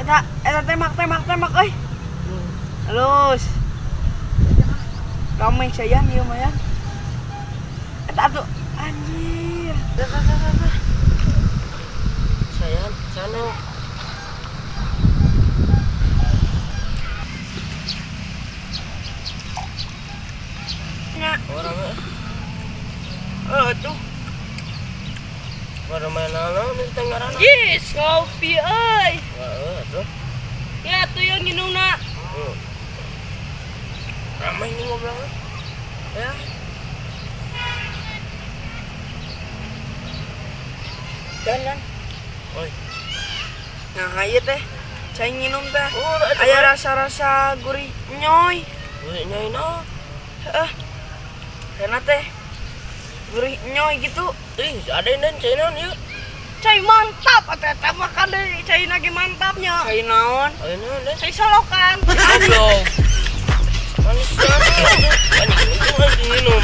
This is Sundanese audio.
Eta eta tembak tembak tembak euy. Halus. Rame sayan ieu mah ya. Eta atuh anjir. Dah, dah, dah, dah. Sayan, sana. Nya. Orang eh. Oh, tuh. Baru main naon di tenggarana. Yes, ngopi euy. Heeh, tuh. Ya tuh yang nginumna. Ramai nih ngobrol. Ya. Dan dan. Oi. Nah, ieu teh. Cai nginum teh. Oh, Aya rasa-rasa gurih nyoy. Gurih nyoy no. Heeh. Karena teh gurih nyoy gitu. Ih, ada yang dan cai naon ieu? Cai mantap atuh eta mah kade cai lagi mantapnya. Cai naon? Ayo naon dan? Cai solokan. Goblok. Manis sekali. Anjing, untung anjing minum.